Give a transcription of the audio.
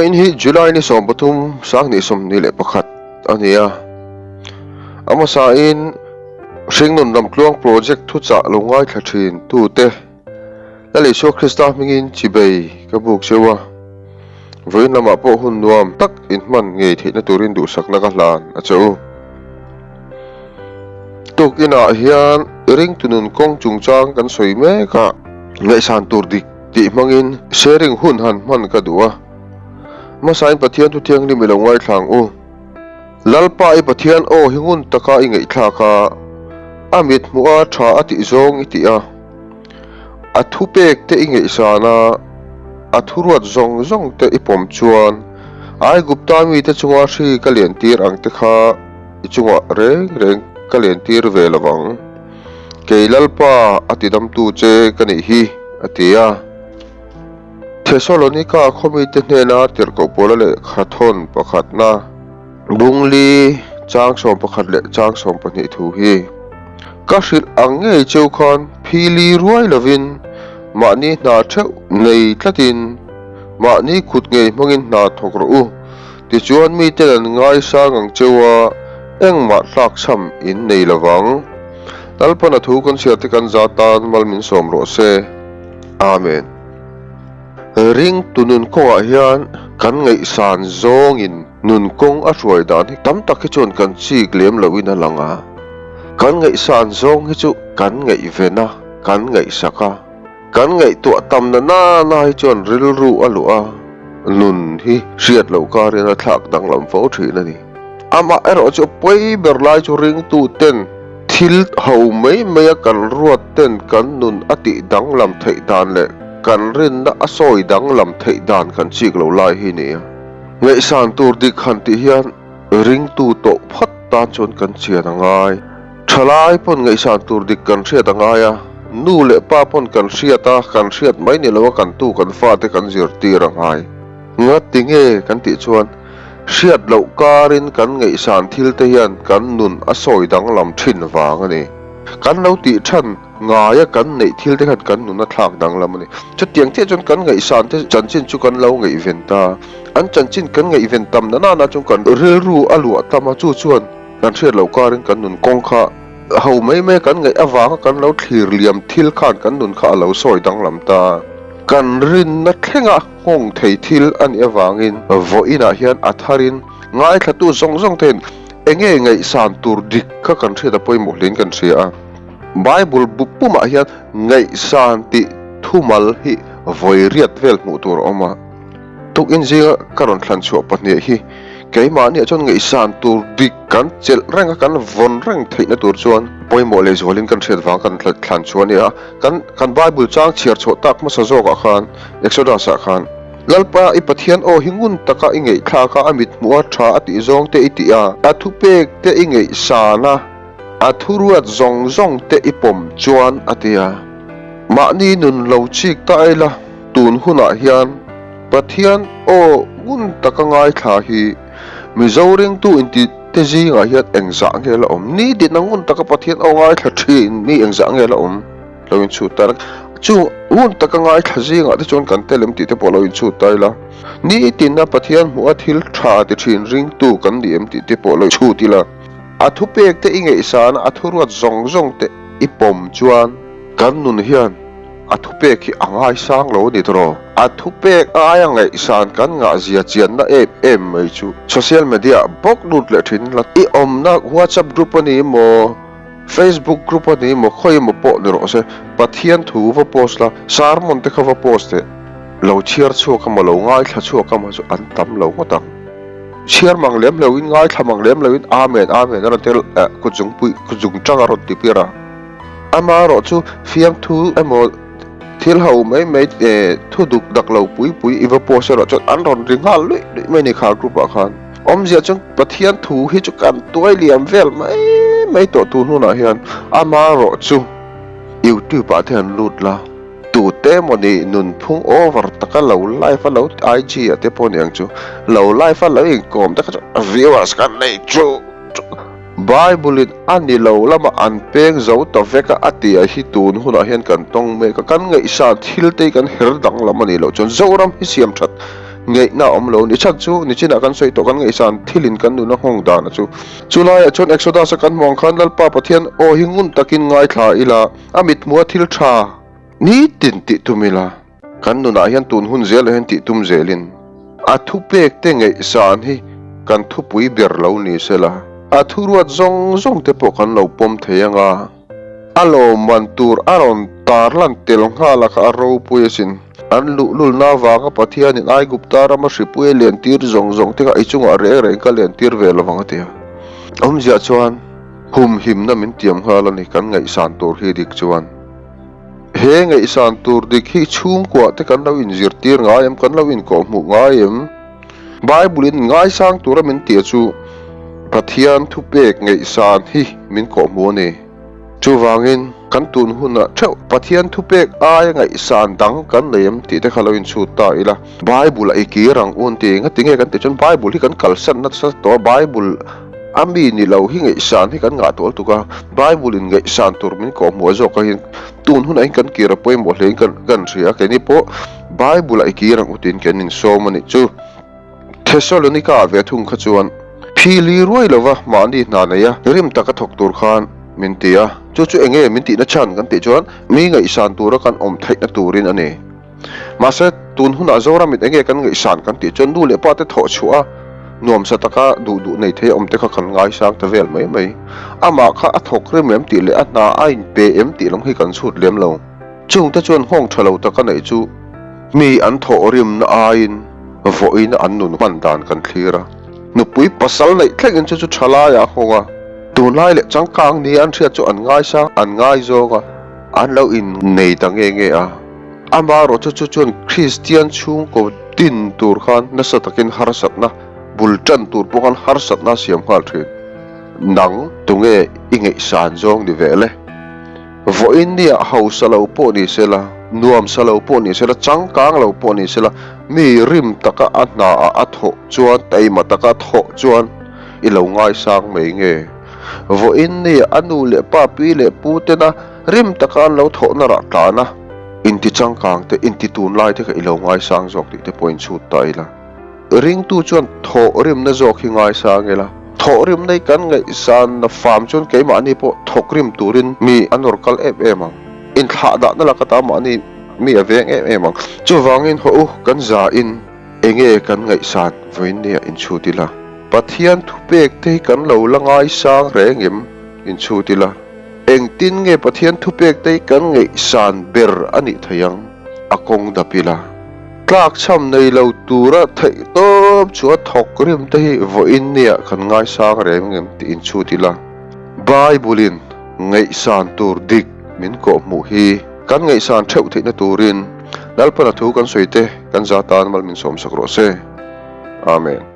Vawiin hi July ni 13, 2021 a ni a. A hmasain Hringnun Lamtluang Project thuchah lo ngaithla thin tute Lal Isua Krista hmingin chibei ka buk cheu a. Vawiin lamah pawh hun nuam tak inhman ngei theihna turin duhsakna ka hlan a che u. Tukinah hian ringtu nun kawng chungchang kan sawi mek a, ngaihsan tur dik tih hmangin sharing hun han hman ka duh a. Hmasain Pathian thu thianghlim i lo ngaithla ang u. Lalpa i Pathian aw hi ngun taka i ngaihthlak a, a mit hmuh a tha a tih zawng i tih a, a thupek te i ngaihsan a, a thuruat zawng zawng te i pawm chuan Aigupta mite chunga hri ka liantir ang te kha i chungah reng reng ka liantir ve lo vang. Kei Lalpa a tidamtu che ka nih hi, a ti a. Thesalonika khawmite hnena tirhkoh pawla lehkha thawn pakhatna Bungli chang 11 leh chang 12 thu hi ka hrilh ang ngei cheu khan phili ruai lovin mahni hna theuh nei tlatin mahni kut ngei hmangin hna thawk rawh u. Tichuan miten an ngaisang ang cheu a, engmah tlakchham in nei lovang. Lalpan a thu kan chhiar te kan za tan mal min sawm rawh se. Amen. Ringtu nun kawngah hian kan ngaihsan zawngin nun kawng a hruai dan hi tam tak hi chuan kan chik lem lohin a lang a. Kan ngaihsan zawng hi chu kan ngaihven a, kan ngaihsak a. Kan ngaihtuah tam na na na hi chuan rilru a luh a, nun hi hriat loh karin a thlak danglam fo thin a ni. Amah erawh chu pawi ber lai chu ringtu ten thil ho mai mai a kan ruat ten kan nun a tih danglam theih dan leh kan rinna a sawi danglam theih dan kan chik lo lai hi ni a. Ngaihsan tur dik han tih hian ringtu tawh phawt tan chuan kan chian a ngai. Thalai pawn ngaihsan tur dik kan hriat a ngai a, nu leh pa pawn kan hriat a, kan hriat mai ni lo a kan tu kan fate kan zirtir a ngai. Ngati nge kan tih chuan hriat loh karin kan ngaihsan thil te hian kan nun a sawi danglam thin vang a ni. Kan lo tih than ngaia kan neih thil te khan kan nun a thlak danglam a ni. Chutiang chiah chuan kan ngaihsan te chanchin chu kan lo ngaihven ta. An chanchin kan ngaihven tam na nana chuan kan rilru a luah tam a, chu chuan kan hriat loh karin kan nun kawng kha ho mai mai a kan ngaih avanga kan lo thlir liam thil khan kan nun kha a lo sawi danglam ta. Kan rinna thlenga nghawng thei thil a nih avangin vawiinah hian a tharin ngaithlatu zawng zawng tein enge ngaihsan tur dik kha kan hriat a pawimawh hlein kan hria a. Bible bu pumah hian ngaihsan tih thumal hi vawi riat vel hmuh tur a awm a. Tukin zinga ka rawn thlan chhuah pahnih hi keimahniah chuan ngaihsan tur dik kan chelh reng a, kan vawn reng theihna tur chuan pawimawh leh zualin kan hriat vang kan thlan chhuah a ni a. Kan kan Bible chang chhiar chhuah tak hmasa zawkah khan, Exodus ah khan, Lalpa i Pathian aw hi ngun taka i ngaihthlak a, a mit hmuh a tha a tih zawng te i tih a, a thupek te i ngaihsan a, a thuruat zawng zawng te i pawm chuan a ti a. Mahni nun lo chik ta ila tun hunah hian Pathian aw ngun taka ngaithla hi Mizo ringtu inti te zingah hian engzah nge la awm? Ni din a ngun taka Pathian aw ngaithla thin mi engzah nge la awm? Lo inchhut ta ila. Chu ngun taka ngaithla zingah te chuan kan tel em tih te pawh lo inchhut ta ila. Ni tina Pathian hmuh a thil tha ti thin ringtu kan ni em tih te pawh lo inchhut ila. A thupek te i ngaihsan a, a thuruat zawng zawng te i pawm chuan kan nun hian A thupek hi a ngaisang lo a ni tawh. A thupek aia ngaihsan kan ngahzia chianna em em mai chu social media ah bawk lut leh thin la. I awmna WhatsApp group a ni maw, Facebook group a ni maw, khawi emaw pawh ni rawh se, Pathian thu va post la, sermon te kha va post teh. Lo chhiar chhuak emaw, lo ngaithla chhuak emaw chu an tam lo ngawt ang. Chhiar mang lem loin, ngaithla mang lem loin Amen, Amen a rawn tel eh kutzungpui, kutzungchang a rawn ti pir a. Amaherawh chu fiamthu emaw thil ho mai mai thu duk dak lo pui pui i va post erawh chuan an rawn ri nghal luih luih mai a ni kha group ah khan. Awmzia chuan Pathian thu hi chu kan tuai liam vel mai mai tawh tur hnunah hian amaherawh chu YouTube ah te han lut la, tute emaw ni nunphung over taka lo live a lo IG ah te pawh ni ang chu lo live a lo inkawm te kha chu viewers kan nei chu chu. Bible-in a ni lo lama an peng zo ta vek a, a ti a hi tun hunah hian kan tawng mek a, kan ngaihsan thil te hi kan her danglam a nih loh chuan Zoram hi siam that Ngaihna a awm lo. Ni chhan chu nichinah kan sawi tawh kan ngaihsan thilin kan nuna nghawng dana chu. Chu laiah chuan Exodus-a kan hmuh ang khan Lalpa Pathian aw hi ngun takin ngaithla ila, a mithmuha thil tha nitin tih tum ila, kan nunah hian tun hun zelah hian tih tum zelin a thupek te ngaihsan hi kan thupui ber lo ni sela, a thuruat zawng zawng te pawh kan lo pawm thei anga. A lawmman tur a rawn tarlan tel nghal a kha a ropui asin. An luhlulna avanga Pathianin Aigupta rama hripui a lentir zawng zawng te kha i chungah reng reng ka lentir ve lovang a ti a. Awmzia chuan humhimna min tiam nghal a ni kan ngaihsan tur hi dik chuan. He ngaihsan tur dik hi chhungkuah te kan lo inzirtir ngai em, kan lo inkawhhmuh ngai em? Bible in ngaisang tura min tia chu Pathian thupek ngaihsan hi min kawhhmuh a ni. Chuvangin kan tun hunah theuh Pathian thupek aia ngaihsan dang kan nei em tih te kha lo inchhut ta ila. Bible a i kir ang un ti engati nge kan tih chuan Bible hi kan kalsan nasa tawh a, Bible a mi ni lo hi ngaihsan hi kan ngah tual tuk a, Bible in ngaihsan tur min kawhhmuh a zawk ahin tun hunah hian kan kir a pawimawh hle in kan hria a, keini pawh Bible a i kir ang u tiin kan insawm a nih chu. Thessalonica ah ve thung kha chuan phili ruai lova mahni hna nei a, rim taka thawk tur khan min ti a, chu chu enge min tihna chhan kan tih chuan mi ngaihsan tura kan awm theihna turin a ni. Mahse tun hunah Zoramin enge kan ngaihsan kan tih chuan nu leh pa te thawh chhuah a, nuamsa taka duh duh nei thei awm te kha kan ngaisang ta vel mai mai. Amah kha a thawk rim em tih leh a hna a inpe em tih lam hi kan chhut lem lo. Chungte chuan nghawng tha lo taka neih chu mi an thawh rimna aiin vawiina an nun hman dan kan thlir a. Nupui pasal neih thlengin chu chu tha laiah a nghawng a, tunlai leh changkang nia an hriat chu an ngaisang an ngaizawng a, an lo innei ta nge nge a. Amaherawh chu chu chuan Kristian chhungkaw din tur khan nasa takin harsatna bul tan tur pawh khan harsatna a siam nghal thin. Nang tunge i ngaihsan zawng ni ve le? Vawiin nia hausa lo pawh ni sela, nuamsa lo pawh ni sela, changkang lo pawh ni sela, mi rim taka a hnaah a thawh chuan, taima taka a thawh chuan i lo ngaisang mai nge? Vawiin nia a nu leh pa, pi leh pu tena rim taka an lo thawhna rah tlan a, inti changkang te, inti tunlai te kha i lo ngaisang zawk tih te pawh inchhut ta ila. Ringtu chuan thawhrimna zawk hi ngaisang ila, thawhrimna hi kan ngaihsanna fam chuan keimahni pawh thawkrim turin mi a nawr kal em em ang. Inthlahdahna laka ta mahni mi a veng em em ang. Chuvangin haw u, kan zain enge kan ngaihsan vawiin nia inchhut ila. Pathian thupek te hi kan lo la ngaisang reng em inchhut ila. Engtin nge Pathian thupek te hi kan ngaihsan ber a nih theih ang? A kawng dap ila. Tlakchham nei lo tura theih tawp chu a thawk rim te hi vawiin nia kan ngaisang reng em tih inchhut ila. Bible-in ngaihsan tur dik min kawhhmuh hi kan ngaihsan theuh theihna turin Lalpana thu kan sawi te kan za tan mal min sawmsak rawh se. Amen.